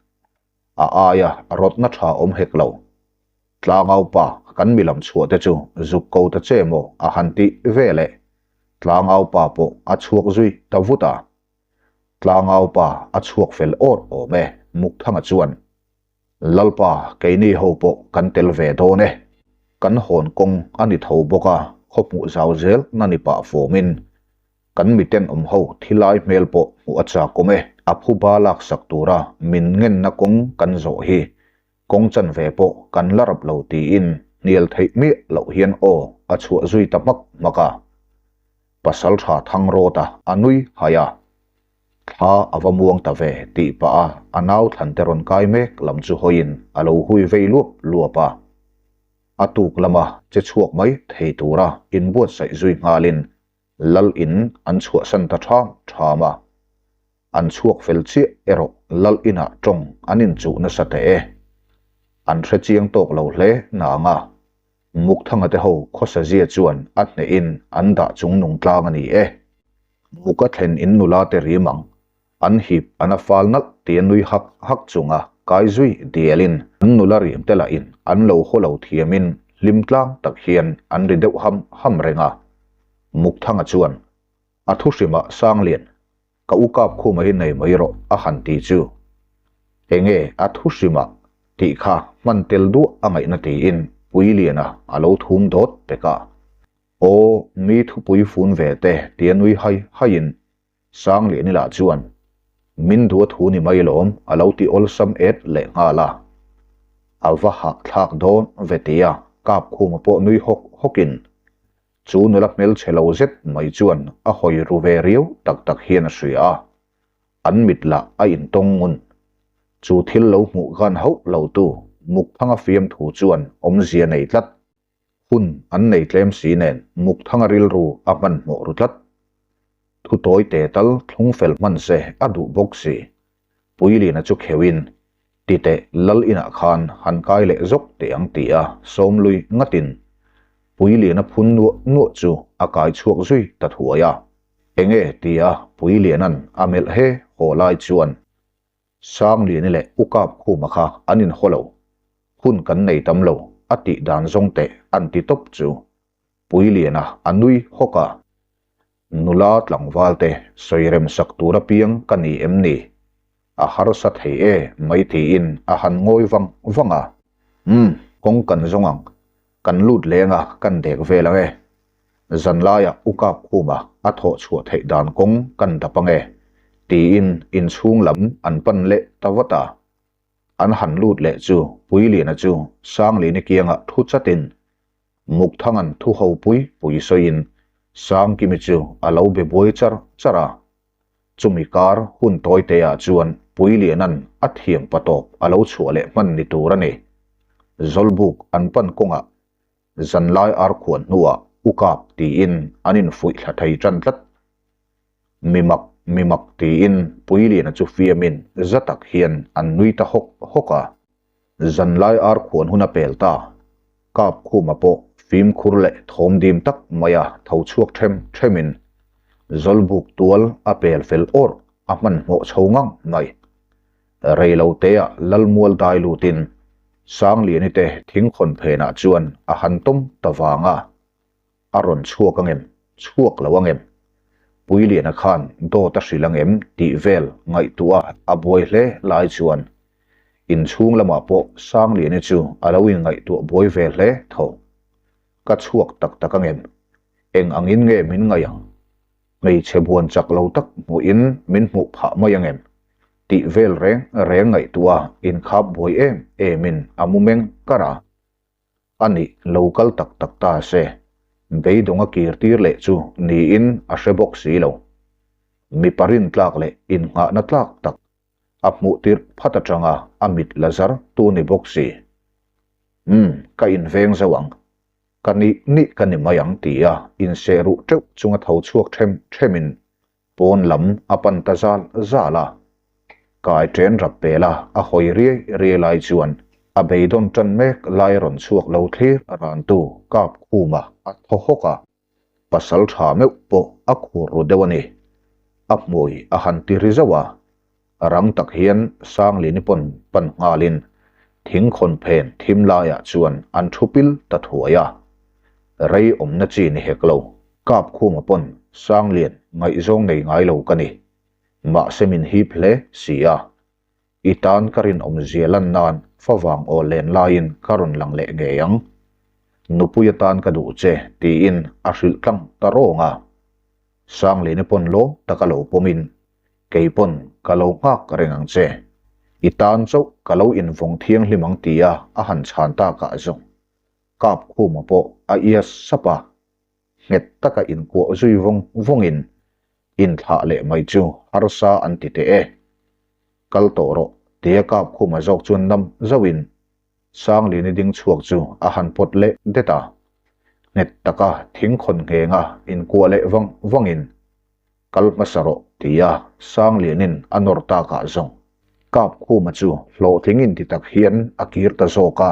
A aia rawtna tha awm hek lo. Tlangau pa kan mi lam chhuah te chu zuk ko ta che maw a han tih ve leh Tlangau pa pawh a chhuak zui ta vut a. Tlangau pa a chhuak fel awr awm e Mukthanga chuan Lalpa keini ho pawh kan tel ve dawn e. Kan hawn kawng a ni tho bawk a khawhmuh zau zel na ni pah fawmin Kan miten awm ho thilai hmel pawh hmuh a chak awm e. A phuba laksak tura min ngenna kawng kan zawh hi kawng chanve pawh kan la rap lo tiin hnial theih miah loh hian aw a chhuah zui ta hmak hmak a. Pasaltha Thangrawta a nui hai a. Thla a va muang ta ve tih pah a a nau thlan te rawn kai mek lam chu hawiin a lo hui vei luap luap a. A tuk lama che chhuak mai thei tura inbuatsaih zui nghalin Lal in an chhuahsan ta ṭham ṭham a, an chhuak fel chiah erawh Lal inah ṭawng an inchuh nasa teh e. An hre chiang tawk lo hle nang a, Mukthanga te ho khawsazia chuan a hnehin an dah chung nung tlang a ni e. Muka thlen in nula te rim ang, an hip an a fal nalh tia nui hak hak chunga kai zui dialin an nula rim te lahin an lo haw lo thiamin hlim tlang tak hian an ri deuh ham ham reng a. Mukthanga chuan, A thu hrimah Sanglian, ka u kap khuma hi nei mai rawh a han ti chu. Enge a thu hrimah tih kha hman tel duah a ngaihna tiin Puiliana a lo thum dawt pek a. Aw, mi thupui fun ve te tia nui hai haiin Sangliani lah chuan, Min duh a thu ni mai lawm a lo ti awlsam et leh nghal a. A va hahthlak dawn ve tia Kapkhuma pawh nui hawk hawkin chu nula hmelchhe lo zet mai chuan a hawi ru ve riau tak tak hian a hria a. An mit lah a intawng ngun. Chu thil lo hmuh gan hauh lo tu Mukthanga fiamthu chuan awmzia nei tlat. Hun an nei tlem si nen Mukthanga rilru a hmanhmawh ru tlat. Thu tawi te tal thlung fel hman se a duh bawk si. Puiliana chu kheuhin, Titeh lal inah khan han kai leh zawk teh ang ti a sawmlui ngatin Puiliana phun nuah nuah chu a kai chhuak zui ta thuai a. Enge tia Puiliana'n a melh he haw lai chuan Sangliani leh U Kapkhuma kha an inhaw lo, hun kan nei tam lo a tih dan zawng teh an ti tawp chu Puiliana a nui hawk a. Nula tlangval te sawi rem sak tur apiang ka ni em ni? A harsa thei e mai tiin a han ngawi vang vang a. Umm, kawng kan zawng ang, kan lut leng a kan dek vel ang e. Zanlaiah U Kapkhuma a thawh chhuah theih dan kawng kan dap ang e, tiin inchhung lam an pan leh ta vat a. An han lut leh chu Puiliana chu Sanglini kiangah thu chatin Mukthangan thu ho pui pui sawiin Sangkimi chu a lo be buai char char a. Chumi kar hun tawi teah chuan Puiliana'n a thiam patawp a lo chhuah leh hman ni tur a ni. Zawlbuk an pan kawngah Zanlai ar khuan hnuah u kap tiin an infuih thla thei tan tlat. Mi mak, mi mak tiin Puiliana chu fiamin za tak hian an nui ta hawk hawk a. Zanlai ar khuan hun a pel ta. Kap khuma pawh fimkhur leh thawm dim tak maia tho chhuak them themin Zawlbuk tual a pel fel awrh. a hmanhmawh chho ngang mai. Rei lo teah Lalmual dai lutin Sangliani te thingkhawn phenah chuan a han tawm ta vang a. A rawn chhuak angem? Chhuak lo angem? Puiliana khan dawt a hrilh angem tih vel ngaihtuah a buai hle lai chuan inchhung lamah pawh Sangliani chu a lo inngaihtuah buai ve hle tho. Ka chhuak tak tak angem? Eng angin nge min ngaih ang? Hmeichhe buan chak lo tak hmuhin min hmuh phah mai angem? Tih vel reng reng ngaihtuah inkhap buai em emin a mu meng kar a. A nih lo kal tak tak ta se, beidawng a kir tir leh chu niin a hre bawk si lo. Mipa rintlak leh innghahna tlak tak a hmuh tirh phat atanga a mit la zar tu ni bawk si. Umm, ka inveng zo ang. Ka nih nih ka ni mai ang tia inseh ruh teuh chunga tho chhuak them themin Pawn lam a pan ta zal zal a, kai ṭen rap pela a hawi riai riai lai chuan a beidawn ṭan mek lai rawn chhuak lo thlir rantu kap khuma a thaw hawk a, pasal ṭha meuh pawh a khur ru deuh a ni. A hmui a han ti ri zauh a, rang tak hian Sanglini pawn pan nghalin thingkhawn phen thim laiah chuan an thu pil ta thuai a, rei awmna chi ni hek lo. Kap khuma pawn Sanglian ngaihzawng nei ngai lo ka ni. Mahse min hip hle si a. I tan ka rinawmzia lan nan favang aw len laiin ka rawn lang leh ngei ang. Nupui atan ka duh che tiin a hrilh tlang ta rawng a. Sangliani pawn lawm taka lo pawmin kei pawn ka lo nghak reng ang che. I tan chauh ka lo invawng thianghlim ang tia a han chhan takah zawng Kap khuma pawh a ias sap a. Nghet taka inkuah zui vawng vawngin inthlah leh mai chu harsa an ti teh e. Kal tawh rawh, tia kap khuma zawk chuan nam zauhin Sanglini ding chhuak chu a han pawt leh det a. Nghet taka thingkhawn nghenga inkuah leh vang vangin Kal hmasa rawh, tia Sanglianin a nawr takah zawng kap khuma chu hlawhtlingin ti tak hian a kir ta zawk a.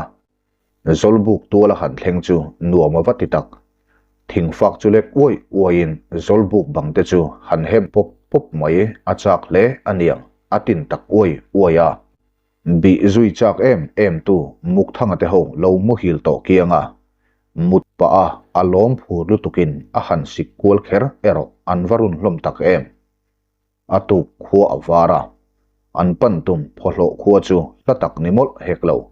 Zawlbuk tuala han thleng chu nuam a va ti tak. Thingfak chu lek uai uaiin zawlbuk bang te chu han hem pawp pawp mai a chak hle a niang a tin tak uai uai a. Bih zui chak em em tu Mukthanga te ho lo muhil tawh kiang a, mut pah a a lawm phur lutukin a han sik kual kher erawh an va run hlawm tak em. A tuk khua a var a, an pan tum phawhlawh khua chu hla tak ni mawlh hek lo.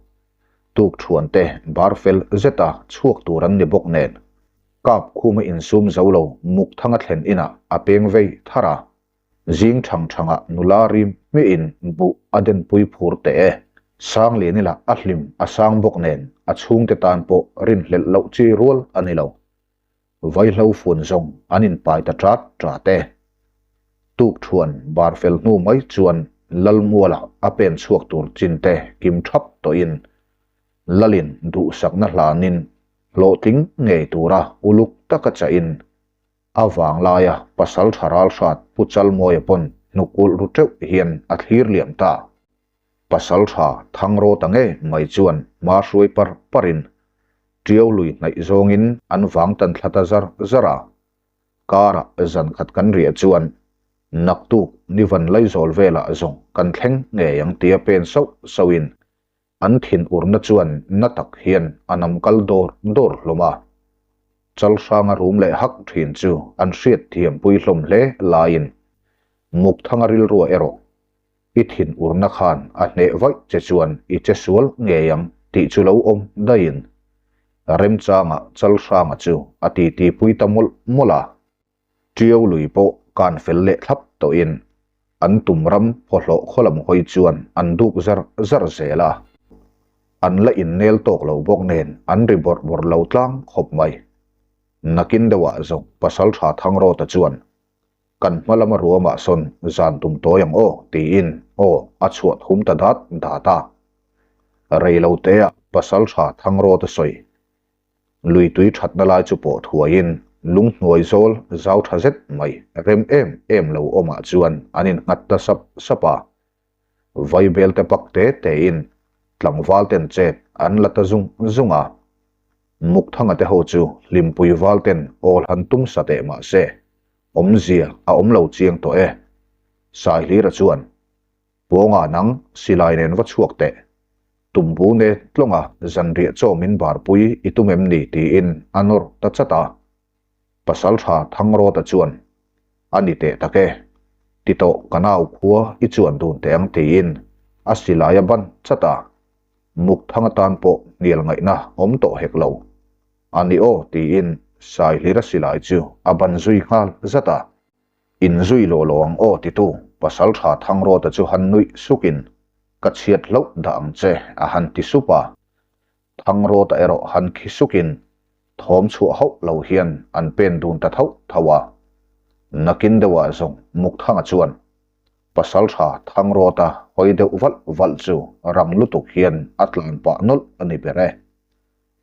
Tuk thuan te bar fel zeta chhuak tur an ni bawk nen, kap khuma insum zo lo muk thanga thlen inah a peng vei thar a, zing thang thangah nula rim hmiahin buh a denpui phur teh e. Sangliani lah a hlim a sang bawk nen a chhungte tan pawh rinhlelh loh chi rual a ni lo. Vaihlo fun zawng an inpai ta ṭat ṭat e. Tuk ṭhuan bar fel hnu mai chuan Lalmuala a pen chhuak tur chin te kim ṭhap tawhin Lalin duhsakna hlanin hlawhtling ngei tura uluk taka chahin a vanglaia pasal ṭha ralhrat Pu Chalmawia pawn hnuk ulh ru ṭeuh hian a thlir liam ta. Pasal ṭha Thangrawta ngei mai chuan hma hruai par parin Ṭiau lui hnaih zawngin an vang tan thla ta zar zar a, karah zan khat kan riah chuan naktuk ni van laizawl velah zawng kan thleng ngei ang tia pen sauh sauhin an thin urna chuan na tak hian a nam kal dawr dawr hlawm a. Chalhranga rum leh hak thin chu an hriat thiam pui hlawm hle laiin Mukthanga rilrua erawh I thin urna khan a hneh vaih che chuan i che sual ngei ang tih chu lo awm daihin remchanga Chalhranga chu a titi pui ta mawlh mawlh a. Ṭiau lui pawh kan fel leh thlap tawhin an tum ram phawhlawh khaw lam hawi chuan an duk zar zar zel a. An la innel tawk lo bawk nen an ri bawrh bawrh lo tlang khawp mai. Nakin deuhah zawng Pasalṭha Thangrawta chuan Kan hma lama ruamah sawn zan tum tawi ang aw tiin aw a chhuah thum ta dat dat a. Rei lo teah pasal tha Thangrawt a sawi. Lui tui thatna lai chu pawh thuaiin lunghnuai zawl zau tha zet mai rem em em lo awmah chuan an innghat ta sap sap a. Vaibel te pak te tein tlangval ten chet an la ta zung zung a. Mukthanga te ho chu hlimpui val ten awl han tum sa teh mah se, awmzia a awm lo chiang tawh e. Saihlira chuan, Pawnga nang silai nen va chhuak teh. Tumbu ne tlawnga zanriah chaw min barpui i tum em ni tiin a nawr ta chat a. Pasaltha Thangrawta chuan, A ni teh tak e, ti tawh ka nau khua i chuan dun teh ang tiin a silai a ban chat a. Mukthang atan pawh hnial ngaihna awm tawh hek lo. A ni aw tiin Saihlira silai chu a ban zui nghal zat a. Inzui law law ang aw titu Pasaltha Thangrawta chu han nuih sukin, Ka chhiat hlauh dah ang che a han ti sup a. Thangrawta erawh han khi sukin thawm chhuah hauh lo hian an pen dun ta thauh thauh a. Nakin deuhah zawng Mukthanga chuan Pasaltha Thangrawta hawi deuh valh valh chu rang lutuk hian a tlan pah nawlh a ni ber e.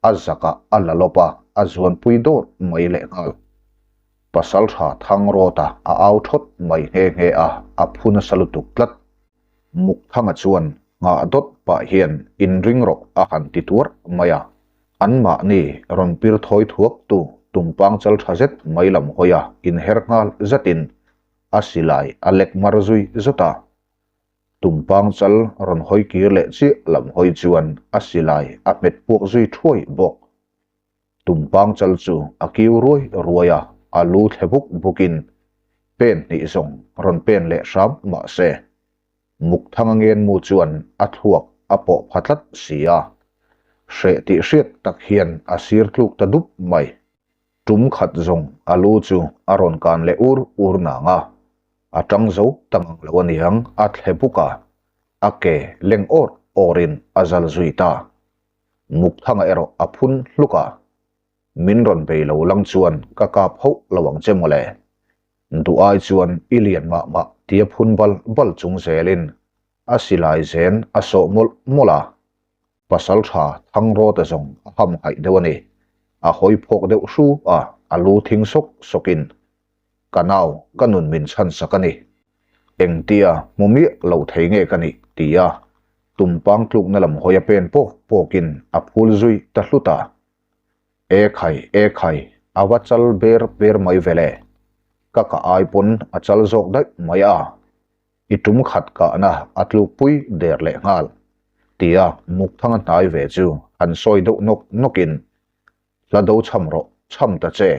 A zakah a la lawp a, a zuanpui dawr mai lehnghal. Pasaltha Thangrawta a au thawt mai nghe nghe a, a phu nasa lutuk tlat. Mukthanga chuan nghah dawt pah hian inring rawh a han ti tuar mai a. Anmahni rawn pir thawi thuak tu tumpang chal tha zet mai lam hawi a inher nghal zatin a silai a lek mar zui zut a. Tumpang chal rawn hawi kir leh chiah lam hawi chuan a silai a hmet puak zui thuai bawk. Tumpang chal chu a kiu ruai ruai a, a lu thle buk bukin pen hnih zawng rawn pen leh hram mah se, Mukthanga ngenmu chuan a thluak a pawh pha tlat si a, hreh tih hriat tak hian a sir tluk ta dup mai. Tum khat zawng a lu chu a rawn kan leh ur ur nang a, a tang zo ta ngang lo aniang a thle buk a, a ke leng awr awrin a zal zui ta. Mukthanga erawh a phun hluk a, Min rawn bei lo lang chuan ka kap hauh lo ang che mawle. Duh ai chuan i lian mah mah tia phun bal bal chung zelin a silai zen a sawh mawlh mawlh a. Pasal tha Thangrawta zawng a ham ngaih deuh a ni. A hawi phawk deuh hru a, a lu thing sawk sawkin, Ka nau, ka nun min chhan sak a ni. Engtia hmu miah lo thei nge ka nih? ti a, tumpang tlukna lam hawi a pen pawk pawkin a phul zui ta hlut a. E khai, e khai, a va chal ber ber mai vele. Ka ka ai pawn a chal zawk daih mai a. I tum khat kahna a tlukpui der leh nghal, tia Mukthanga hnai ve chu han sawi deuh nawk nawkin, Hla do chham rawh, chham ta che.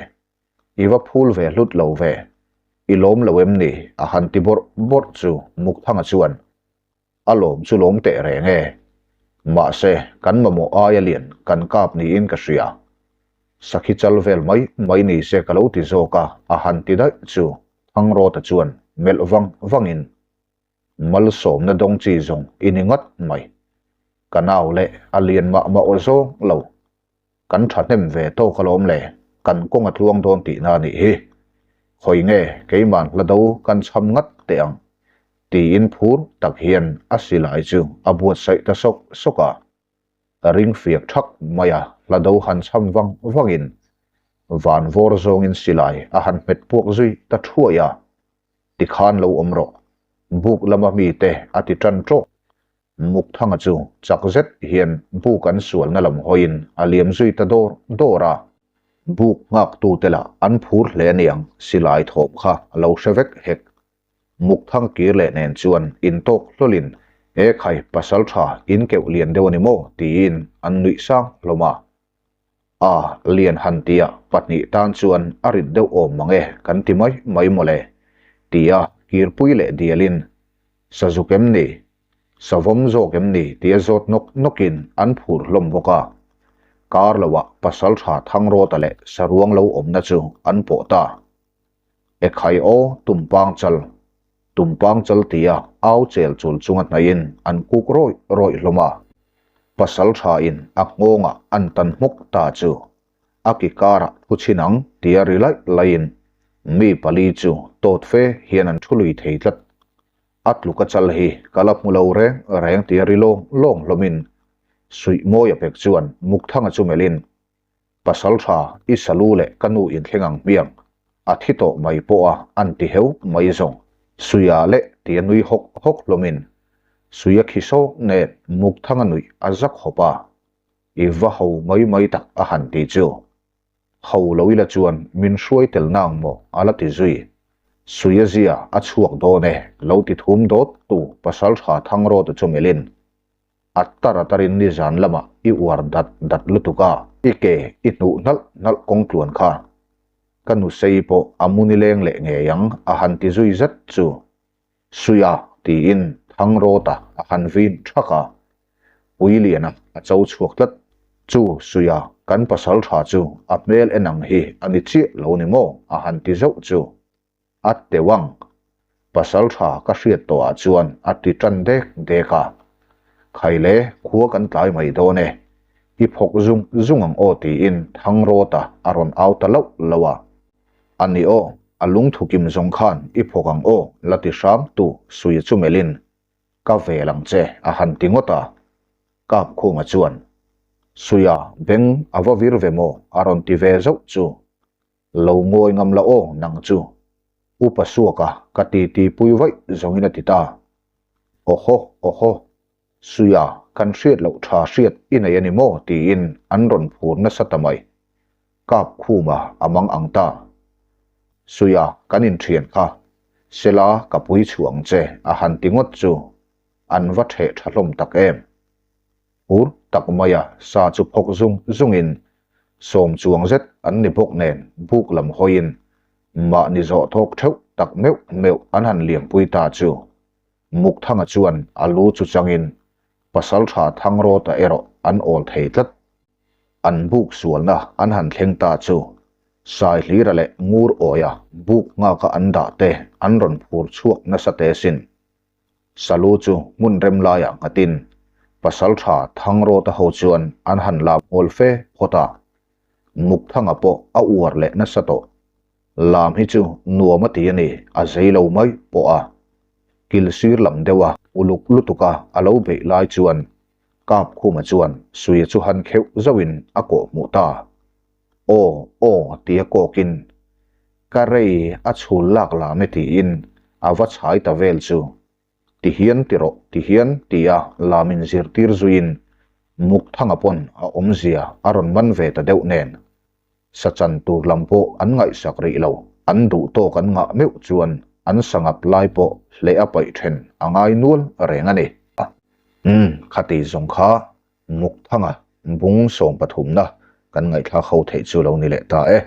I va phul ve hlut lo ve. I lawm lo em ni? a han ti bawrh bawrh chu Mukthanga chuan, A lawm chu lawm teh reng e. Mahse, kan mamawh aia lian kan kap niin ka hria. Sakhi chal vel mai mai ni se ka lo ti zawk a, a han ti daih chu Thangrawta chuan melh vang vangin, Malsawmna dawng chi zawng i ni ngat mai. Ka nau leh a lian mah mah aw zawng lo. Kan thahnem ve tawk alawm le, kan kawng a tluang dawn tihna a nih hi. Khawi nge keiman hla do kan chham ngat teh ang, tiin phur tak hian a silai chu a buatsaih ta sawk sawk a. Ring fiak thak mai a, hla do han chham vang vangin van vawr zawngin silai a han hmet puak zui ta thuai a, Tikhan lo awm rawh, buk lama mite a ti tan tawk. Mukthanga chu chak zet hian buk an sualna lam hawiin a liam zui ta dawr dawr a. Buk nghaktute lah an phur hle aniang silai thawm kha a lo hre vek hek. Mukthang kir leh nen chuan intawk hlawlin, E khai, pasal tha in keuh lian deuh a ni maw? tiin an nuih sang hlawm a. A, lian han tia pahnih tan chuan a rit deuh awm mang e kan ti mai mai mawle, tia kirpui leh dialin, Sazuk em ni? Savawm zawk em ni? tia zawt nawk nawkin an phur hlawm bawk a. Kar loah pasal tha Thangrawta leh saruang lo awmna chu an pawh ta. Ekhai aw tumpang chal, tumpang chal tia au chel chul chunga hnaihin an kuk rawih rawih hlawm a. Pasal thain a nghawngah an tan hmawk ta chu a ki karah thu chhin ang tia ri laih laihin mi pali chu tawt fe hian an thu lui thei tlat. A tluka chal hi ka la hmu lo reng reng tia ri lawng lawng hlawmin Suihmawia pek chuan Mukthanga chu melhin Pasal tha i salu leh ka nu inthleng ang hmiang, a thi tawh mai pawh a an ti heu mai zawng. Suia leh tia nui hawk hawk hlawmin Suia khi sawk nen Mukthanga nuih a zak hawp a, i va ho mai mai tak a han ti chu. Ho lo ila chuan min hruai tel nang maw a la ti zui. Suia zia a chhuak dawn e, lo ti thum dawt tu Pasalṭha Thangrawta chu melhin a tar a tarin nizan lamah i uar dat dat lutuk a, i ke i hnuh hnalh hnalh kawng tluan kha ka nusei pawh a muni leng leh ngei ang a han ti zui zet chu Suia tiin Thangrawta a han vin thak a, Puiliana a cho chhuak tlat. Chu Suia kan pasalṭha chu a hmel en ang hi a ni chiah lo ni maw a han ti zauh chu. A teuh ang. Pasalṭha ka hriat tawhah chuan a ti ṭan dek dek a. Khaile khua kan tlai mai dawn e. I phawk zung zung ang aw tiin Thangrawta a rawn au ta loh loh a. A ni aw, a lungthu kim zawng khan i phawk ang aw la ti hram tu Suia chu melhin ka vel ang che a han ti ngawt a. Kapkhuma chuan, Suia beng a va vir ve maw a rawn ti ve zauh chu. Lo ngawi ngam la aw nang chu. Upa Suaka ka ti ti pui vaih zawngin a ti ta. Awhaw awhaw, Suia kan hriat loh tha hriat i nei a ni maw tiin an rawn phur nasa ta mai. Kap khuma a mang ang ta. Suia kan inthian kha, Sela ka pui chhuah ang che a han ti ngawt chu an va theh tha hlawm tak em. Hur tak maia sa chu phawk zung zungin sawm chuang zet an ni bawk nen buk lam hawiin mahni zawh thawk theuh tak meuh meuh an han liampui ta chu Mukthanga chuan a lu chu changin Pasaltha Thangrawta erawh an awl thei tlat. An buk sualna an han thleng ta chu Saihlira leh Ngur awia buk nghaka an dah te an rawn phur chhuak nasa te sin. Salu chu hmun rem laiah nghatin Pasaltha Thangrawta ho chuan an han lam ngawl fe phawt a. Mukthanga pawh a uar leh nasa tawh. Lam hi chu nuam a ti a ni, a zei lo mai pawh a. Kil sir lam deuh a uluk lutuk a a lo beih lai chuan Kapkhuma chuan Suia chu han kheuh zauhin a kawh hmuh ta. Aw, aw tia kawkin ka rei a chhul lak lam e tiin a va chhai ta vel chu ti hian ti rawh ti hian tia lam in zirtir zuiin Mukthanga pawn a awmzia a rawn man ve ta deuh nen sa chan tur lam pawh an ngaihsak rih lo. An duh tawk an ngah meuh chuan an sangap lai pawh hleh a paih then a ngai nual reng a ni. Umm khati zawng kha Mukthanga bung sawm pathumna kan ngaihthlak ho theih chu lo ni leh ta e.